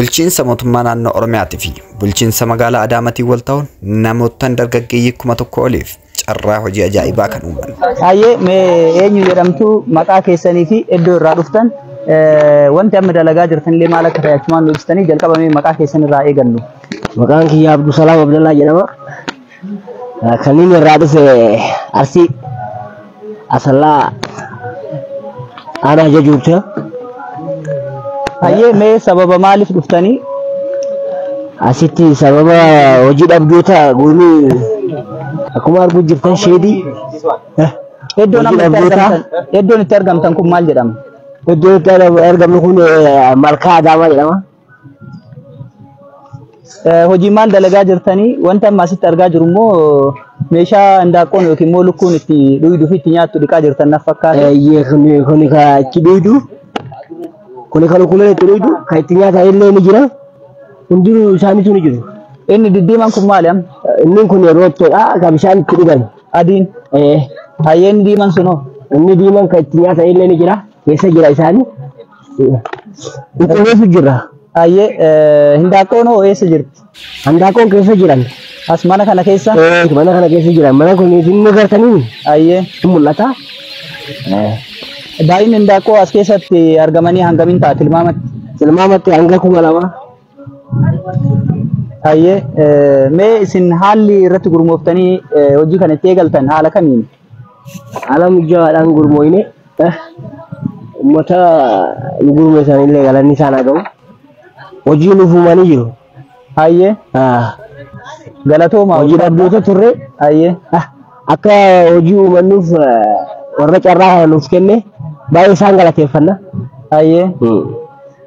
Bulchiinsa mootummaa naannoo Oromiyaatii fi bulchiinsa magaalaa Adaamaatiin wal ta'uun namoottan dargaggeeyyii 1000 oliif carraa hojii ajaa'ibaa kan uuman. Hayyee, mee eenyu jedhamtu, maqaa keessanii fi iddoo irraa dhuftan, wanti amma dalagaa jirtan illee maal akka ta'e achumaan nu ibsitanii jalqabamee maqaa keessan irraa eegallu. Maqaan kiyya Abdusalaam Abdallaa jedhama. Kan inni irraa dhufe Arsii Asallaa aanaa Jajuuti. Hayyee, mee sababa maaliif dhuftanii? Asitti sababa hojii dhabdoota gurmii akkuma arguu jirtan sheedii. Iddoon amma itti argamtan, iddoon itti argamtan kun maal jedhama? Iddoon itti argamnu kun Malkaa Adaamaa jedhama. Hojii maal dalagaa jirtanii? Wanti amma asitti argaa jiru immoo meeshaa indaaqqoon yookiin immoo lukkuun itti dhuyduu fi itti nyaattu dhiqaa jirtan naf fakkaata. Kuni kan itti dhuydu, kuni kan lukkuun itti dhuydu, kan itti nyaatan illee ni jira. Hundinuu isaaniitu ni jiru. Inni diddiimaan kun maali amma? Inni kun roottoodha, kan bishaan itti dhugan. Adiin. Hayyee, inni diimaan sunoo? Inni diimaan kan itti nyaatan illee ni jira. Keessa jira isaanii. Qulqulleessu jira. Hayyee, hindaaqqoon hoo eessa jirti? Handaaqqoon keessa jiran. As mana kana keessa? Mana kana keessa jiran. Mana kun isin agartanii Hayyee. ni mul'ata. Baay'inni hindaaqqoo as keessatti argamanii hangamiin ta'a tilmaamatti? Tilmaamatti hanga 2000. Hayyee, mee isin haalli irratti gurmooftanii hojii kana itti eegaltan haala kamiin? Haala mijaa'aadhaan gurmooyne, uummata nu gurmeessan illee galanni isaan haa ga'u. Hojii nuuf uumanii jiru. Hayyee. Galatooma. Hojii dhabdoota turre. Hayyee. Akka hojii uumannuuf warra carraa kana nuuf kenne baay'ee isaan galateeffanna. Hayyee.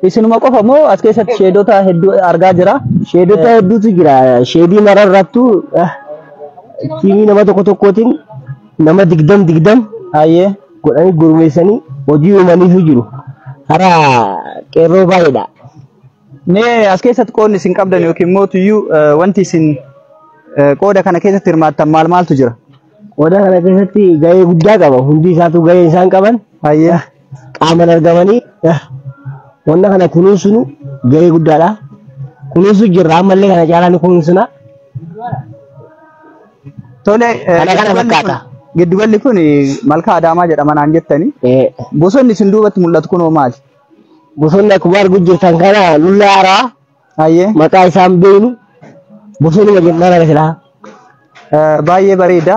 Isinuma qofa moo as keessatti sheedota hedduu argaa jira? Sheedota hedduutu jira. Sheedii mararrattu tiimii nama tokko tokkootiin nama 20 20 Hayyee. godhanii gurmeessanii hojii uumaniitu jiru. Karaa qeerroo baay'eedha. Mee as keessatti qoodni isin qabdan yookiin immoo tuyyuu wanti isin qooda kana keessatti hirmaattan maal maaltu jira? Qooda kana keessatti gahee guddaa qaba. Hundi isaatu gahee isaan qaban. Hayyee. Qaaman argamanii wanna kana kunuunsunu gahee guddaadha. Kunuunsu jirra, ammallee kana caalaa ni kunuunsina. Tole. Kana kana fakkaata. Giddugalli kun Malkaa Adaamaa jedhama naan jettani. Bosonni isin duubatti mul'atu kunoo maali? Bosonni akkuma arguu jirtan kana lulla haaraa Hayyee. maqaa isaan beeknu bosonuma jennaan ana silaa. Baay'ee bareeda.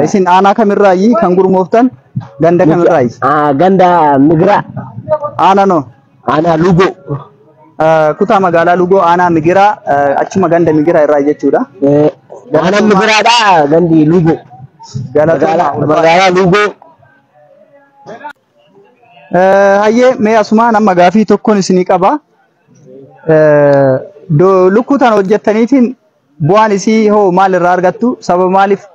Isin aanaa kamirraayi kan gurmooftan, ganda kamirraayi? Ganda Migiraa. Aanaa noo? Aanaa Lugoo. Kutaa magaalaa Lugoo, aanaa Migiraa, achuma ganda Migiraa irraa jechuudha. Aanaa Migiraadha, gandi Lugoo. Magaalaa Lugoo. Hayyee, mee asumaan amma gaafii tokkoon isinii qaba. Lukkuu tana hojjettaniitiin bu'aan isii hoo maal irraa argattu? Sababa maaliif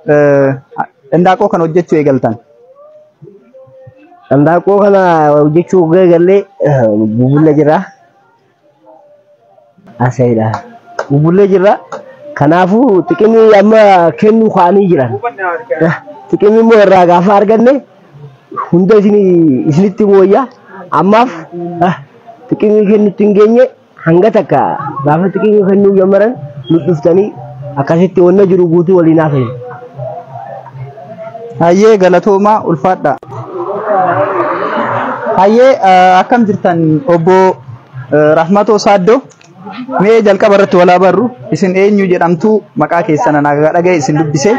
indaaqoo kana hojjechuu eegaltan? Indaaqoo kana hojjechuu eegallee bubbulle jira. Aseedha. Bubbulle jira. Kanaafuu xiqimii amma kennuu kaa'anii jiran. Xiqimii immoo irraa gaafa arganne hunda isinitti mooyya. Ammaaf xiqimii kennutti hin geenye, hanga takka gaafa xiqimii kennuu jammaran nu dhuftanii akkasitti wanna jiru guutuu waliin haasa'u. Hayyee, galatoomaa, ulfaadha. Hayyee, akkam jirtan obbo Rahmatoo Saaddoo? Mee jalqaba irratti walaa barru, isin eenyu jedhamtu? Maqaa keessan ana dhagaye isin dubbise,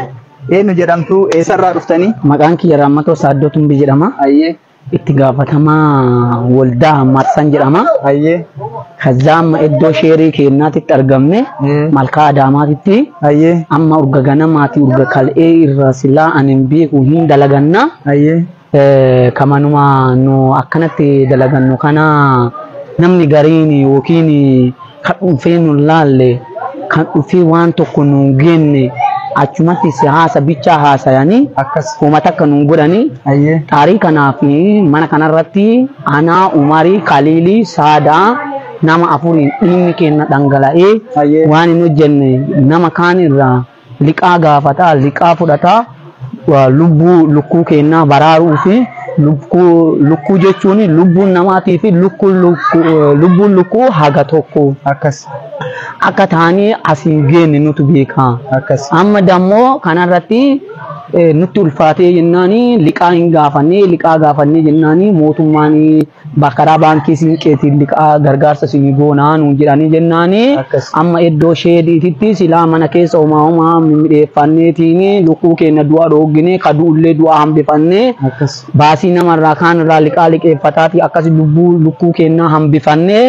eenyu jedhamtu, eessarraa dhuftanii? Maqaan kiyya Rahmatoo Saaddoo Tumbii jedhama. Hayyee. Itti gaafatamaa waldaa Marsan jedhama. Hayyee. Kazaa amma iddoo sheerii kennaatitti argamne, Malkaa Adaamaatitti. Hayyee. Amma urga ganamaati, urga kal'ee irra silaa ani hin beeku hin dalaganna. Hayyee. Kamanuma nu akkanatti dalagannu kana namni gariin yookiin kan dhufee nu laalle, kan dhufee waan tokko nu genne, achumatti siyaasa bichaa haasayanii Akkas. homa takka nu godhanii. Hayyee. Xaarii kanaaf mana kanarratti anaa, Umarii, Kaliilii, Saadaa, nama afuriin dhiigni keenya dhangala'ee Hayyee. waan hin hojjenne nama kaan irraa liqaa gaafataa, liqaa fudhataa, lubbuu lukkuu keenyaa baraaruu fi Lukkuu jechuun lubbuun namaatii fi lubbuun lukkuu haga tokko. Akkas. Akka ta'anii asiin geenne nutu beeka. Akkas. Amma dammoo kanarratti nutti ulfaatee jennaani liqaa hin gaafannee liqaa gaafannee jennaani mootummaan karaa baankii siinqeetiin liqaa gargaarsa isinii goonaa nuun jedhanii jennaani amma iddoo sheediititti silaa mana keessa homaa homaa mimmiidheeffanneetiin lukkuu keenya du'a dhoogginee kadu'ullee du'a hambifannee baasii namarraa kaanirraa liqaa liqeeffataati akkas lubbuu lukkuu keenyaa hambifannee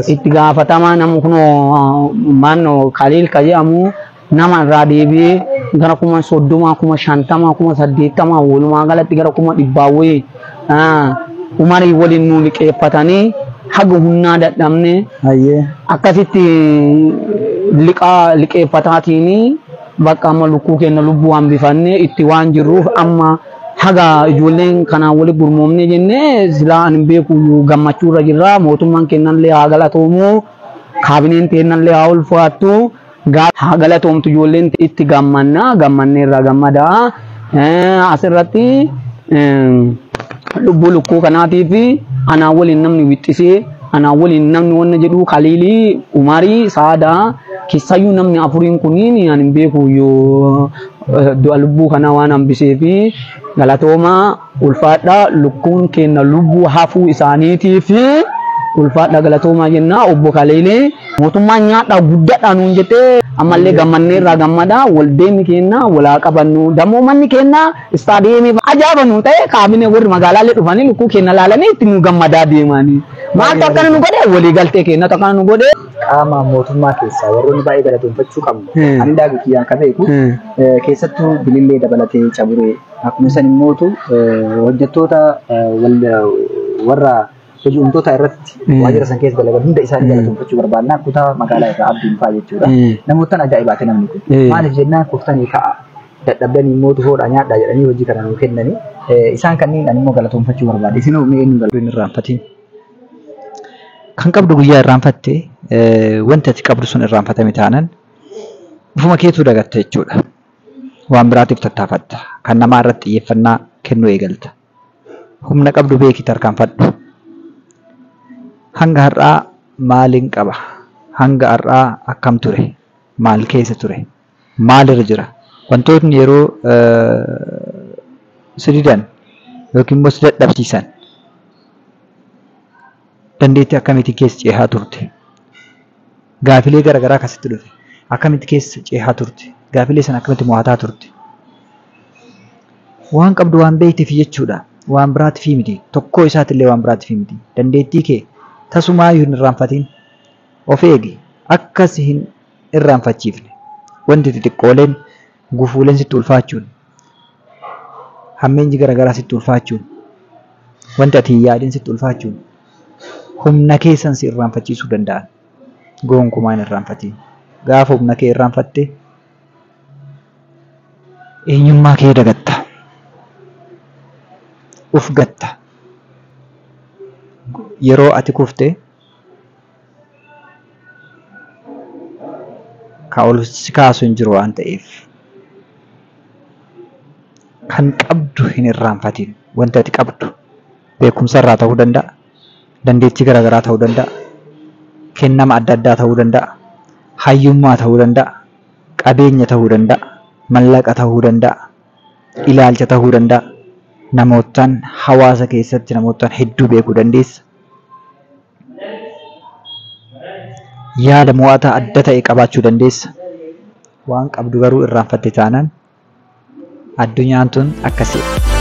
itti gaafatamaa nama kunoo maannoo Kaliil ka jedhamu nama irraa deebi'ee gara 30,000 50,000 80,000 walumaa galatti gara 100,000 wayii umarii waliin nu liqeeffatanii haga humnaa dadhabne akkasitti liqaa liqeeffataatiin bakka amma lukkuu keenya lubbuu hambifannee itti waan jirruuf amma haga ijoolleen kanaan walitti gurmoomne jennee silaa ani beeku gammachuurra jirra. Mootummaan kennallee haa galatoomu, kaabineen teennallee haa ulfaattu, haa galatoomtu ijoolleen itti gammanna gammanneerra gammadaa. Asirratti lubbuu lukkuu kanaatiif anaan waliin namni wixxisee anaan waliin namni wanna jedhu Kaliilii, Umarii, Saadaa keessayyuu namni afuriin kunniin ani beeku yoo du'a lubbuu kanaa waan hambisee fi galatoomaa ulfaadhaa lukkuun keenya lubbuu hafuu isaaniitiif ulfaadhaa galatoomaa jenna. Obbo Kaliilee mootummaan nyaadhaa guddadhaa nuun jettee ammallee gammanneerraa gammadaa waldeemni keenya walaa qabannu dammoo manni keenya istaadiyeemii ajaa'iba nu ta'e kaabinee warri magaalaalee dhufanii lukkuu keenya laalanii itti nu gammadaa deemanii maaltu akkana nu godhe waliigaltee keenyatu akkana nu godhe. Qaama mootummaa keessaa warroonni baay'ee galatoonfachuu qabnu. Ani daakuu kiyyaan kan beeku keessattuu bilillee dabalatee caburee akkuma san immootu hojjettoota warra hojii uumtoota irratti waajjira san keessa dalagan hunda isaanii galatoonfachuu barbaadna. Kutaa magaalaa irraa abdiin fa'aa jechuudha. Namootaan ajaa'ibaate namni kun. Maaliif jennaan kuftanii ka'a dadhabdanii immootu hoodhaa nyaadhaa jedhanii hojii kana nuu kennanii isaan kanneen ani immoo galatoonfachuu barbaade. Isinoo mee eenyu galatoon irraanfatiin? Kan qabdu guyyaa irraanfatte wanti ati qabdu sun irraanfatame taanaan ufuma keetuu dagatta jechuudha. Waan biraatiif tattaafatta. Kan namaa irratti xiyyeeffannaa kennuu eegalta. Humna qabdu beeki tarkaanfadhu. Hanga har'aa maaliin qaba? Hanga har'aa akkam ture? Maal keessa ture? Maalirra jira? Wantootni yeroo si didan yookiin immoo si dadhabsiisan dandeettii akkamiitiin keessa cehaa turte? Gaafilee garaagaraa akkasitti dhufe akkamitti keessa cehaa turte? Gaafilee sana akkamitti mo'ataa turte? Waan qabdu waan beekteef jechuudha. Waan biraatiif miti. Tokkoo isaatillee waan biraatiif miti. Dandeettii kee tasumaayyuu hin irraanfatin. Of eegi. Akka si hin irraanfachiifne. Wanti xixiqqooleen gufuuleen sitti ulfaachuun hammeenyi garaagaraa sitti ulfaachuun wanti ati hin yaadin sitti ulfaachuun humna keessan si irraanfachiisuu danda'an. Gonkumaa hin irraanfatin. Gaafa humna kee irraanfatte eenyummaa kee dagatta. Uf gatta. Yeroo ati kufte ka ol si kaasu hin jiru waan ta'eef kan qabdu hin irraanfatin. Wanti ati qabdu beekumsa irraa ta'uu danda'a. Dandeettii garaagaraa ta'uu danda'a. Kennama adda addaa ta'uu danda'a. Hayyummaa ta'uu danda'a. Qabeenya ta'uu danda'a. Mallaqa ta'uu danda'a. Ilaalcha ta'uu danda'a. Namootaan hawaasa keessatti namootaan hedduu beekuu dandeessa. Yaada mo'ataa adda ta'e qabaachuu dandeessa. Waan qabdu garuu irraanfatte taanaan addunyaan tun akkasiidha.